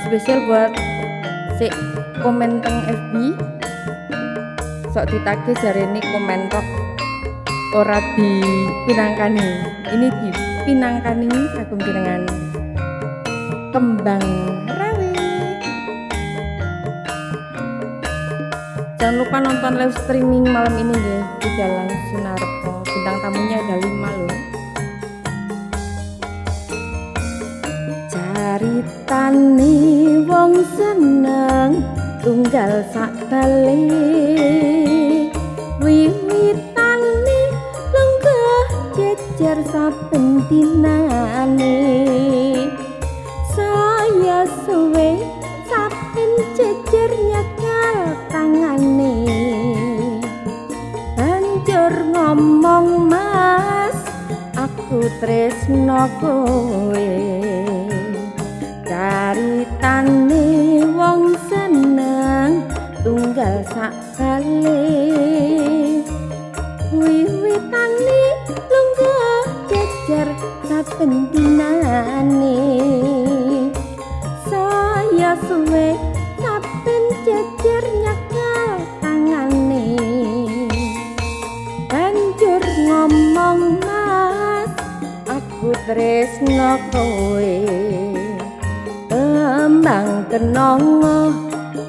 Spesial buat si komen teng FB. Sok ditagih jarene komen tok ora dipinangkani. Ini dipinangkani kagem jenengan Kembang Rawe. Jangan lupa nonton live streaming malam ini nggih di Dalang Sunarpo. Bintang tamunya ada 5 loh. Caritane wong seneng tunggal sak bale, wiwitane lenggah jejer saben dinane. Saya suwe saben jejer nyekel tangane, banjur ngomong mas aku tresno kowe. Caritane wong seneng tunggal sak bale, wiwitane lenggah jejer saben dinane. Saya suwe saben jejer nyekel tangane, banjur ngomong mas aku tresno kowe. Kembang kenanga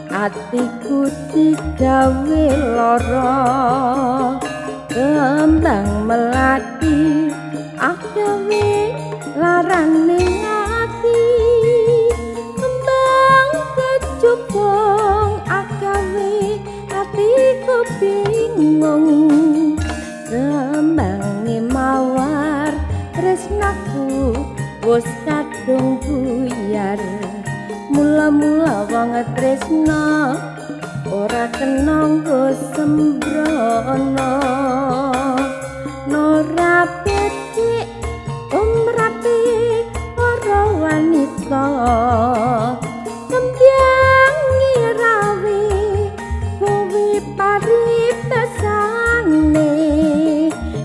atiku digawe lara, kembang melati agawe larane ati, kembang kecubung agawe atiku bingung, kembange mawar tresnaku wis kadung buyar. Mula-mula wong tresna ora kena nggo sembrono, ora becik umrape para wanita, kembyang ngirawe kuwi paribasane,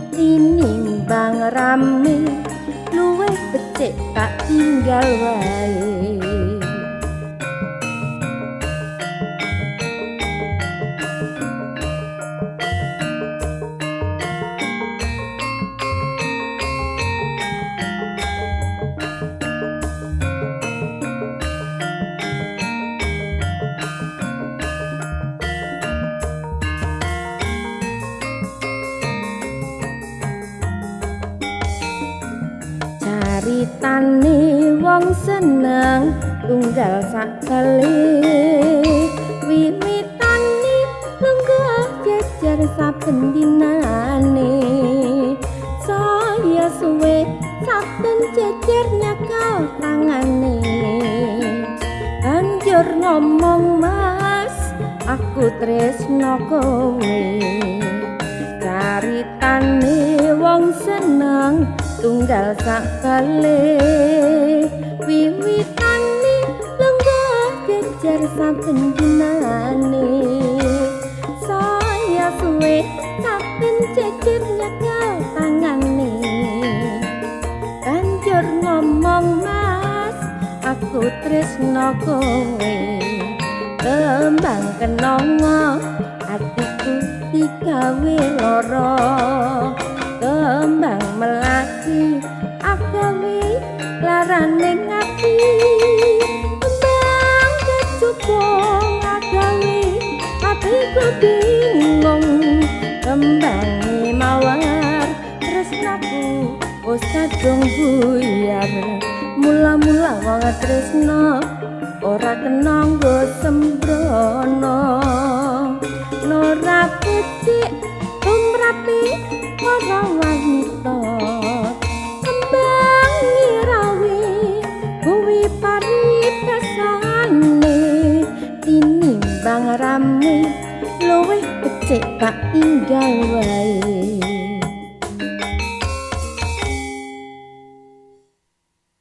tinimbang rame luwih becik tak tinggal wae. Caritane wong seneng tunggal sak bale, wiwitane lenggah jejer saben dinane. Saya suwe saben jejer nyekel tangane, banjur ngomong mas aku tresno kowe. Caritane wong seneng tunggal sak bale, wiwitane lenggah jejer saben dinane. Saya suwe saben jejer nyekel tangane, banjur ngomong mas aku tresno kowe. Kembang kenanga atiku digawe lara, kembang melati agawe larane ngati, kembang kecubung agawe atiku bingung, kembange mawar tresnaku wis kadung buyar. Mula-mula wong tresna ora kena nggo sembrono, ora becik tumrape para wanita, kembang ngirawe kuwi paribasane, tinimbang rame luwih becik tak tinggal wae.